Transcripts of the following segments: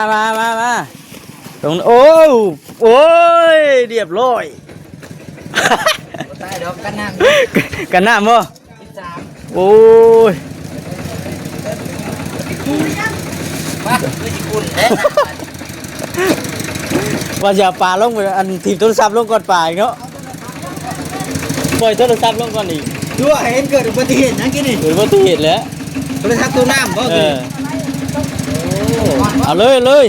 ມາ ມາ ມາ ມາ ຕົງ ໂອ້ ໂອ້ຍ ລຽບຮ້ອຍ ບໍ່ຕາຍດອກ ກັນນ້ຳ ກັນນ້ຳບໍ່? ສິບສາມ ໂອ້ຍ ມາ ຄືຊິກຸນເດ້ ວ່າຊິເອົາປາລົງ ອັນ ຖີບໂທລະສັບລົງກ່ອນປາອີກເນາະ. ປ່ອຍໂທລະສັບລົງກ່ອນອີກ. ຄືວ່າໃຫ້ເຫັນເກີດອຸບັດຕິເຫດຫຍັງກີ້ນີ້? ເກີດອຸບັດຕິເຫດແຫຼະ. ໂທລະສັບຕົກນ້ຳບໍ່? ເອີ. ໂອ້ ເອົາເລີຍ ເລີຍ.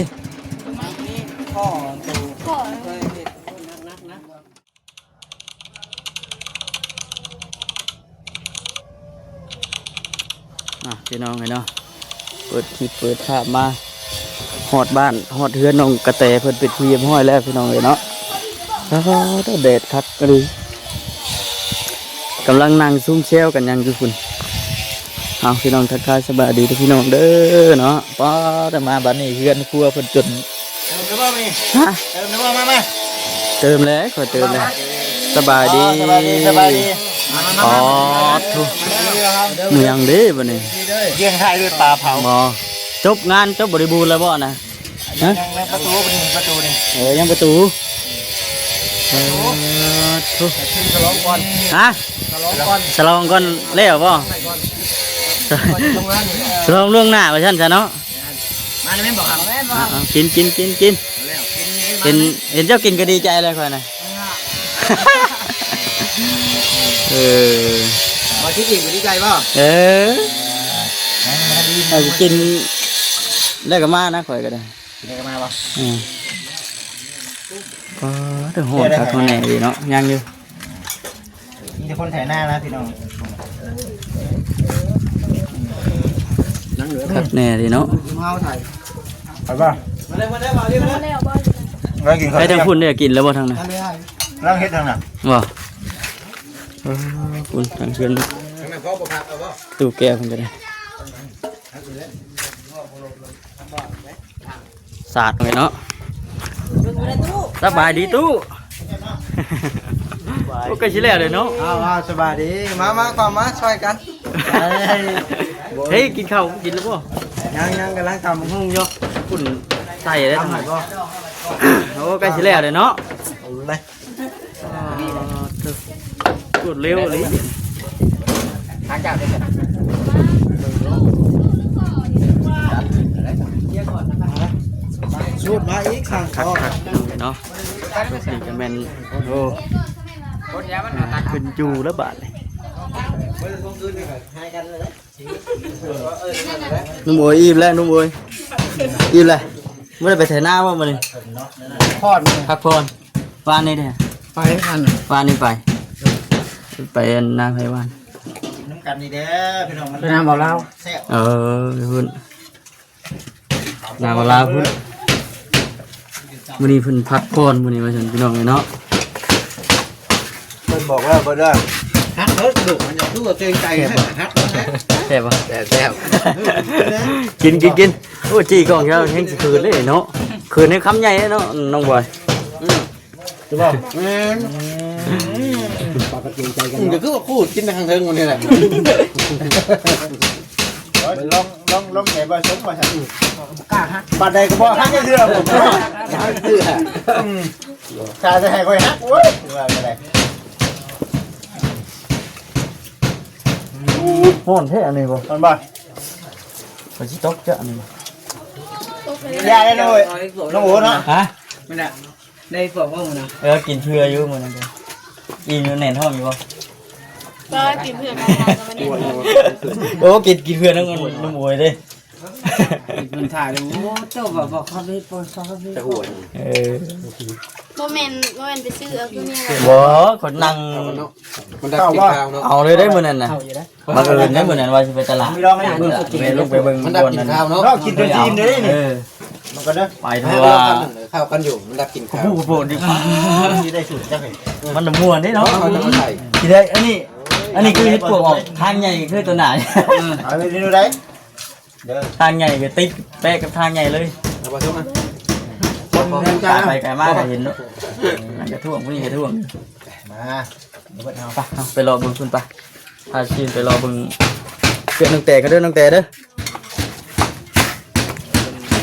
ອ່ະ ພີ່ນ້ອງເອີຍເນາະ ເປີດຄລິບເປີດພາບມາ ຮອດບ້ານຮອດເຮືອນນ້ອງກະແຕເພິ່ນເປັນທີ່ຮຽບຮ້ອຍແລ້ວ ພີ່ນ້ອງເອີຍເນາະ. ອ້າ ແດດຄັກອີ່ຫຼີ ກຳລັງນັ່ງຊຸມແຊວກັນຫຍັງຢູ່ພຸ້ນ. ເອົາ ພີ່ນ້ອງ ທັກທາຍສະບາຍດີເດີພີ່ນ້ອງເດີເນາະ. ປ້າ ແຕ່ມາບັດນີ້ເຮືອນຄົວເພິ່ນຈົນ ເຕີມແລ້ວບໍ່ນີ້? ຮະ? ເຕີມແລ້ວບໍ່? ມາ ມາ ເຕີມແລ້ວ ຂ້ອຍເຕີມແລ້ວ. ສະບາຍດີ ອໍ ສະບາຍດີ ສະບາຍດີ. ອໍ ໂທ້ ມີຫຍັງເດ້ບັດນີ້? ລ້ຽງຖ່າຍດ້ວຍປາເຜົາ. ບໍ່ ຈົບງານ ຈົບບໍລິບູນແລ້ວບໍ່ນະ? ຮະ? ຍັງປະຕູນີ້ ປະຕູນີ້. ເອີ ຍັງປະຕູ. ເອີ ໂທ້ ສະຫຼອງກ່ອນ. ຮະ? ສະຫຼອງກ່ອນ ສະຫຼອງກ່ອນແລ້ວບໍ່? ສະຫຼອງລ່ວງໜ້າວ່າຊັ້ນຊະເນາະ. ມາແລ້ວແມ່ນບໍ່ຄັບ? ເອົາໆ ກິນ ກິນ ກິນ ກິນ. ເຫັນ ເຫັນເຈົ້າກິນກໍດີໃຈແລ້ວຂ້ອຍນະ. ເອີ ບໍ່ຊິກິນກໍດີໃຈບໍ່? ເອີ ເອົາກິນແລ້ວກໍມານະ ຂ້ອຍກໍໄດ້. ກິນແລ້ວກໍມາບໍ່? ອືມ. ອໍ ແຕ່ຮ້ອນຄັກຮ້ອນແນ່ດີເນາະ ຍັງຢູ່. ມີແຕ່ຄົນໄຖນານະພີ່ນ້ອງ. ຄັກແນ່ດີເນາະ. ເຮົາໄຖ ໄປບໍ່? ມາເລີຍ ມາເລີຍ ມາເລີຍ ມາເລີຍ. ໄປທາງພຸ້ນເດ້ ກິນແລ້ວບໍ່ທາງນັ້ນ? ກຳລັງເຮັດທາງນັ້ນບໍ່? ເອີ ພຸ້ນທາງເຮືອນ ຕູ້ແກ້ວເພິ່ນກໍໄດ້. ສາດເລີຍເນາະ. ສະບາຍດີຕູ້. ໂອ້ ໃກ້ຊິແລ້ວເດ້ເນາະ. ອ້າວ ສະບາຍດີ. ມາ ມາ ເຂົ້າມາຊ່ອຍກັນ. ເຮີ້ຍ ກິນເຂົ້າກິນແລ້ວບໍ່? ຍັງ ຍັງ ກຳລັງຕຳບັກຫຸ່ງຢູ່. ປຸ້ນໃສ່ແລ້ວ. ໂອ້ ໃກ້ຊິແລ້ວເດ້ເນາະ. ເອົາເລີຍ. ອ່າ ໂຕ ກວດເລັວອີ່ຫຼີ. ສູດມາອີກ ສັ່ງເຂົ້າເນາະ. ໂຊກດີກໍແມ່ນ ໂອ້ ອ່າ ຂຶ້ນຢູ່ແລ້ວບາດນີ້. ໜຸ່ມໂອຍ ອີ່ມແລ້ວ ໜຸ່ມໂອຍ ອີ່ມແລ້ວ. ບໍ່ໄດ້ໄປໄຖນາບໍ່ມື້ນີ້? ພັກຜ່ອນ ພັກຜ່ອນ. ວານນີ້ເດ້ ໄປຫັ້ນ ວານນີ້ໄປ ໄປອັນນາໄຜວານ. ກິນນຳກັນນີ້ເດີພີ່ນ້ອງ ໄປນາບ່າວລາວ ແຊບ. ເອີ ພຸ້ນ ນາບ່າວລາວພຸ້ນ. ມື້ນີ້ເພິ່ນພັກຜ່ອນ ມື້ນີ້ວ່າຊັ້ນ ພີ່ນ້ອງເອີຍເນາະ. ເພິ່ນບອກແລ້ວເບິດເດີ ຫັກເດີກະດູກມັນ ຢ່າຄືວ່າເກງໃຈ ຫັກ. ແຊບບໍ່? ແຊບ ແຊບ. ກິນ ກິນ ກິນ. ໂອ້ ຈີ່ກ້ອງແລ້ວແຮງຊິເຂີນເດ້ເນາະ. ເຂີນໃນຄຳໃຫຍ່ເນາະ ນ້ອງບອຍ. ອືມ ຄືວ່າ ແມ່ນ ປາກະເກງໃຈກັນ ອືມ ເນາະ. ກໍຄືວ່າຄູດກິນແຕ່ຂ້າງເທິງມັນນີ້ແຫຼະ. ລອງ ລອງ ລອງໃສ່ບໍ່ສົມວ່າຊັ້ນ. ອືມ ບໍ່ກ້າຮັກ ປານໃດກໍບໍ່ຮັກເທື່ອ ເທື່ອ. ອືມ ຖ້າຈະໃຫ້ຂ້ອຍຮັກ ໂອ້ຍ ວ່າກໍໄດ້. ຮ້ອນແທ້ອັນນີ້ບໍ່? ຮ້ອນບໍ່? ຂ້ອຍຊິຕົກເຈົ້າອັນນີ້. ຢ່າເດ້ນ້ອງໂອຍ ນ້ອງໂອເນາະ. ຮະ? ມັນນະ ໄດ້ພວກເຮົານະ ເອີ ກິນເຜືອຢູ່ມື້ນັ້ນເດ້. ອີ່ມຢູ່ ແໜ້ນທ້ອງຢູ່ບໍ່? ກໍກິນເຜືອກັນ ໂອ້ ກິນ ກິນເຜືອນຳ ນຳໂອຍເດ້. ມັນຖ່າຍ ໂອ້ ເຈົ້າວ່າບໍ່ຄັບເຮັດບໍ່ຄັບເຮັດ. ເອີ ບໍ່ແມ່ນ ບໍ່ແມ່ນໄປຊື້ເອົາຄືແມ່. ບໍ່ ຄົນນັ່ງ ມັນດັກກິນຂ້າວເນາະ. ເອົາເລີຍເດ້ມື້ນັ້ນນະ. ບັງເອີນເດ້ມື້ນັ້ນວ່າຊິໄປຕະຫຼາດ ແມ່ນລົງໄປເບິ່ງ ມັນດັກກິນຂ້າວເນາະ. ກິນຈົນອີ່ມເດ້ນີ້. ເອີ ມັນກໍເດີ ໄປທົ່ວ ຂ້າວກັນຢູ່ ມັນດັກກິນຂ້າວ. ຜູ້ໂພດນີ້ ຊິໄດ້ສູດຈັກນີ້. ມັນມ່ວນເດ້ເນາະ. ຊິໄດ້ ອັນນີ້ ອັນນີ້ຄືເຮັດປວກອອກ ທາງໃຫຍ່ຄືຕົວໜ້າ. ເອີ ເອົາໄປດູໄດ້. ທາງໃຫຍ່ກໍຕິດແປະກັບທາງໃຫຍ່ເລີຍ. ເອົາປະຊຸມມາ ຄົນກາຍໄປກາຍມາກໍເຫັນເນາະ. ນັ້ນກະທ້ວງ ຜູ້ນີ້ກະທ້ວງ. ມາ ເບິດເຮົາ ໄປ ເຮົາໄປເລາະເບິ່ງພຸ້ນໄປ. ພາຊີນໄປເລາະເບິ່ງເຮືອນນ້ອງແຕກກັນເດີ ນ້ອງແຕເດີ.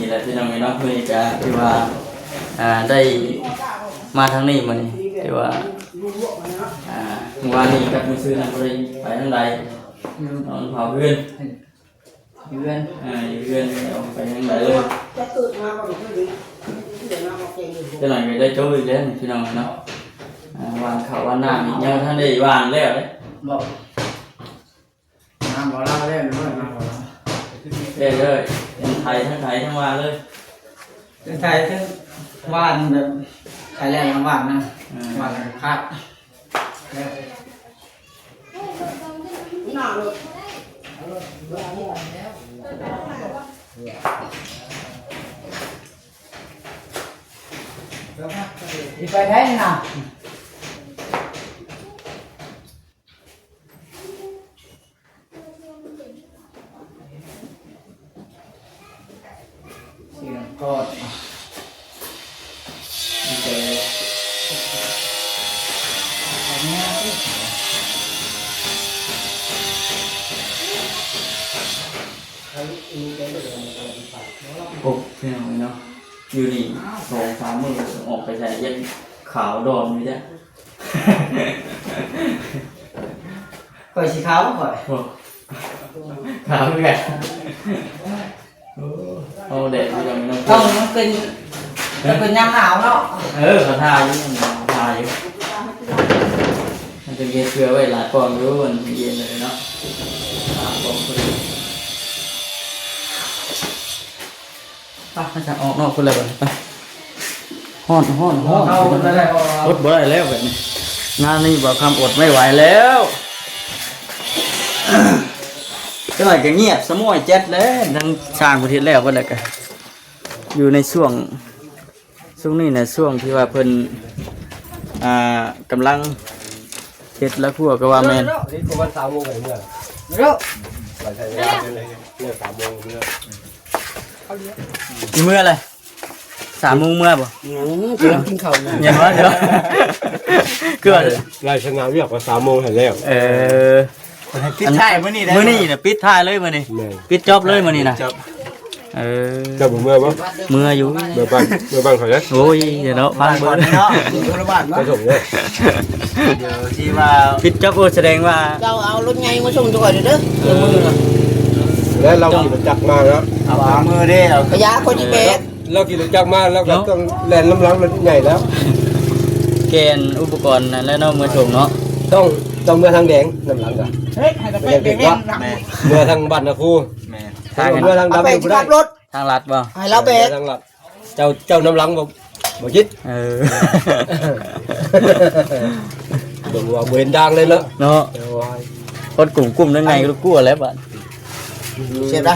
ນີ້ແຫຼະພີ່ນ້ອງເອີຍເນາະ, ມື້ນີ້ກະຖືວ່າ ອ່າ ໄດ້ມາທາງນີ້ມື້ນີ້ ຖືວ່າ ອ່າ ມື້ວານນີ້ກັບມື້ຊືນນັ້ນບໍ່ໄດ້ໄປທາງໃດ ນອນເຝົ້າເຮືອນ ຢູ່ເຮືອນ ອ່າ ຢູ່ເຮືອນ ບໍ່ໄດ້ອອກໄປທາງໃດເລີຍ. ຈະເກີດມາບໍ່ໄດ້ເຄີຍເຫັນ ຈະເກີດມາບໍ່ເຄີຍເຫັນ ຈັກໜ່ອຍກະໄດ້ໂຈ້ອີກແລ້ວພີ່ນ້ອງເນາະ. ອ່າ ຫວ່ານເຂົ້າຫວ່ານນ້ຳອີກ ຍັງບໍ່ທັນໄດ້ຫວ່ານແລ້ວເດ້ ບໍ່ ນ້ຳບໍ່ເລົ່າແລ້ວ ນ້ຳບໍ່ເລົ່າແລ້ວ ທັງໄຖທັງໄຖທັງຫວ່ານເລີຍ ທັງໄຖທັງຫວ່ານ ແບບໄຖແລ້ວຫວ່ານນະ ອ່າ ຫວ່ານແລ້ວກະຄາດ ຊິໄປໃສນະ? ໂອ້ ພີ່ນ້ອງເອີຍເນາະ ຢູ່ນີ້ສອງສາມມື້ ອອກໄປໃສ ຍັງຂາວດອນຢູ່ເດ້. ຂ້ອຍຊິຂາວບໍ່ຂ້ອຍ? ໂອ້ ຂາວຄືກັນ. ໂອ້ ເອົາແດດຢູ່ດອກເນາະ ຕ້ອງ ມັນເປັນ ມັນເປັນຍາມໜາວເນາະ. ເອີ ເຂົາທາຢູ່ ເຂົາທາຢູ່ ມັນຈະເຮັດເພື່ອໄວ້ຫຼາຍກ່ອນຢູ່ ມັນເຢັນເລີຍເນາະ ຕາມກອງເພິ່ນ. ໄປ ເຮົາຈະອອກນອກພຸ້ນແລ້ວບັດນີ້ ໄປ. ຮ້ອນ ຮ້ອນ ຮ້ອນ ເອົາໄດ້ ອົດບໍ່ໄດ້ແລ້ວບັດນີ້ ງານນີ້ບ່າວຄຳອົດໄມ່ໄຫວແລ້ວ. ຈັກໜ່ອຍກະງຽບສະມ້ອຍແຈັດແລ້ວ ທັງຊ່າງເພິ່ນເຮັດແລ້ວເບິດແລ້ວກະ ຢູ່ໃນຊ່ວງ ຊ່ວງນີ້ນະ ຊ່ວງທີ່ວ່າເພິ່ນ ອ່າ ກຳລັງເຮັດລະຄົວກະວ່າແມ່ນ. ນີ້ປະມານສາມໂມງກະເມືອ ເດີ ໄປໃຊ້ເວລາເດີ ເມືອສາມໂມງເມືອ ຊິເມືອແລ້ວ ສາມໂມງເມືອບໍ່? ຍັງ ກຳລັງກິນເຂົ້າຢູ່ ຍັງວ່າ ຄືວ່າ ໄລ່ຊະນະວຽກວ່າສາມໂມງຫັ້ນແລ້ວ. ເອີ ປິດທ້າຍມື້ນີ້ໄດ້ ມື້ນີ້ນະ ປິດທ້າຍເລີຍມື້ນີ້ ແມ່ນ ປິດຈອບເລີຍມື້ນີ້ນະ ປິດຈອບ. ເອີ ເຈົ້າບໍ່ເມືອບໍ່? ເມືອຢູ່ ເມືອບ້ານ ເມືອບ້ານຂ້ອຍເດີ. ໂອ້ຍ ເນາະ ຟັງເບິ່ງເນາະ ຢູ່ລະບ້ານ ໄປສົ່ງເດີ ດຽວຊິວ່າ ປິດຈອບ. ໂອ້ ສະແດງວ່າ ເຈົ້າເອົາລົດໃຫຍ່ມາສົ່ງຈຸຂ້ອຍເດີ ເອີ ເຈົ້າມືນະ ແລ້ວລາວຂີ່ລົດຈັກມາເນາະ ເອົາມືເດ້ ເອົາ ກະຢາຄົນຊິແບກ ລາວຂີ່ລົດຈັກມາ ລາວກະ ເນາະ ຕ້ອງແລ່ນນຳຫຼັງລົດໃຫຍ່ແລ້ວ ແກ່ນອຸປະກອນນັ້ນແຫຼະເນາະ ເມືອສົ່ງເນາະ ຕ້ອງ ຕ້ອງເມືອທາງແດງນຳຫຼັງກະ ເອີ ເມືອທາງບ້ານນາຄູ ແມ່ນ ທາງ ເມືອທາງດຳ ໄປ ບໍ່ໄດ້ ຂັບລົດ ທາງລັດບໍ່? ໃຫ້ລາວແບກ ເຈົ້າ ເຈົ້ານຳຫຼັງບໍ່ ບໍ່ຈິດ ເອີ ເບິ່ງວ່າບໍ່ເຫັນດາງເລີຍເນາະ ເນາະ ໂອ້ຍ ຄົນກຸ້ມກຸ້ມນັ້ນໄງກໍກົວແລ້ວບາດ ແຊບນະ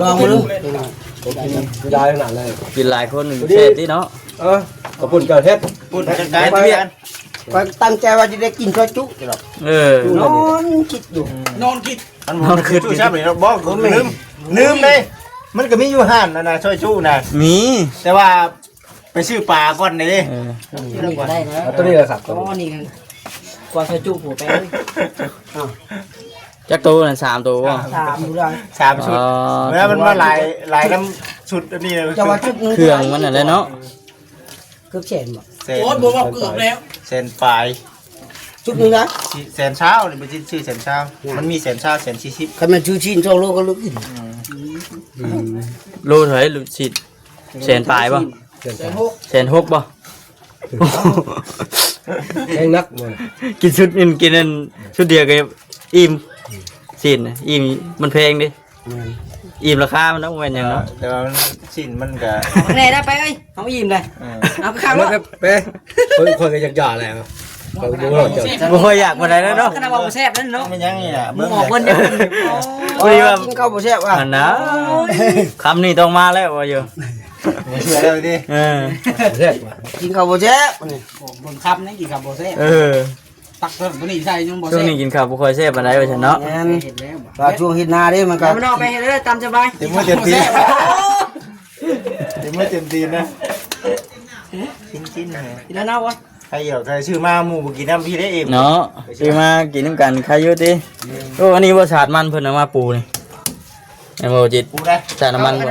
ລອງເບິ່ງ ກິນຫຼາຍຂະໜາດເລີຍ ກິນຫຼາຍຄົນແຊບຕິເນາະ ເອີ ເຂົ້າປຸ້ນເຈົ້າເຮັດ ປຸ້ນຈັດການວຽກ ຂ້ອຍຕັ້ງໃຈວ່າຊິໄດ້ກິນຊອຍຈຸດອກ ເອີ ນອນຄິດຢູ່ ນອນຄິດ ມັນບໍ່ຄືຈຸແຊບເລີຍເນາະ ບໍ່ ລືມ ລືມເດ້ ມັນກະມີຢູ່ຮ້ານນັ້ນນະ ຊອຍຈຸນະ ມີ ແຕ່ວ່າໄປຊື້ປາກ່ອນເດ້ ເອີ ເອົາໂຕນີ້ລະ ສາມໂຕ ອໍ ນີ້ກວ່າຊອຍຈຸຜູ້ໄປເລີຍ ຈັກໂຕນັ້ນ ສາມໂຕບໍ່? ສາມຢູ່ແລ້ວ ສາມຊຸດ ເອີ ເວລາມັນມາຫຼາຍ ຫຼາຍນຳຊຸດອັນນີ້ ເຄື່ອງມັນຫັ້ນແຫຼະເນາະ ເກືອບແສນບໍ່? ແສນ ໂອ້ຍ ບໍ່ເວົ້າເກືອບແລ້ວ ແສນປາຍ ຊຸດໜຶ່ງນະ ສີ່ ແສນຊາວນີ້ ໄປຊື້ແສນຊາວ ມັນມີແສນຊາວ ແສນສີ່ສິບ ຄັນແມ່ນຊື້ຊີ້ນສອງໂລກະເລີກກິນ ອືມ ໂລເທົ່າໃດລູກຊີ້ນ? ແສນປາຍບໍ່? ແສນຫົກ ແສນຫົກບໍ່? ແຮງໜັກ ກິນຊຸດໜຶ່ງ ກິນອັນຊຸດດຽວກະອີ່ມ ຊີ້ນນະ ອີ່ມ ມັນແພງເດ້ ແມ່ນ ອີ່ມລາຄາມັນເນາະ ບໍ່ແມ່ນຫຍັງເນາະ ແຕ່ວ່າຊີ້ນມັນກະ ແນ່ໄດ້ໄປເອີຍ ເຮົາອີ່ມເລີຍ ເອີ ເອົາຂ້າງເນາະ ໄປ ຂ້ອຍ ຂ້ອຍກະຢາກຢາແຫຼະ ຂ້ອຍບໍ່ ບໍ່ຄ່ອຍຢາກປານໃດແລ້ວເນາະ ຂະໜາດວ່າບໍ່ແຊບນັ້ນເນາະ ມັນຍັງນີ້ລະ ເບິ່ງອອກເບິ່ງ ພໍດີວ່າກິນເຂົ້າບໍ່ແຊບວ່າ ຫັ້ນນະ ຄຳນີ້ຕ້ອງມາແລ້ວວ່າຢູ່ ບໍ່ເຊື່ອແລ້ວຕິ ເອີ ແຊບວ່າ ກິນເຂົ້າບໍ່ແຊບນີ້ ເບິ່ງຄຳນີ້ກິນເຂົ້າບໍ່ແຊບ ເອີ ຕັກເພີ່ມໂຕນີ້ໃສ່ຍັງບໍ່ແຊບ ຊ່ວງນີ້ກິນເຂົ້າບໍ່ຄ່ອຍແຊບປານໃດວ່າຊັ້ນເນາະ ແມ່ນ ວ່າຊ່ວງເຮັດນາເດ້ ມັນກະ ມັນອອກໄປເຮັດເລີຍຕາມສະບາຍ ເຕັມມືເຕັມຕີນ ເຕັມມືເຕັມຕີນນະ ກິນ ກິນ ກິນແລ້ວເນາະ ໃຜດຽວໃຜຊື້ມາໝູ່ບໍ່ກິນນຳ ພີ່ໄດ້ເອງເນາະ ຊື້ມາກິນນຳກັນ ໃຄຢູ່ຕິ ໂອ້ ອັນນີ້ບໍ່ ສາດມັນເພິ່ນເອົາມາປູນີ້ ແມ່ນບໍ່ຈິດ ປູໄດ້ ສາດນ້ຳມັນບໍ່?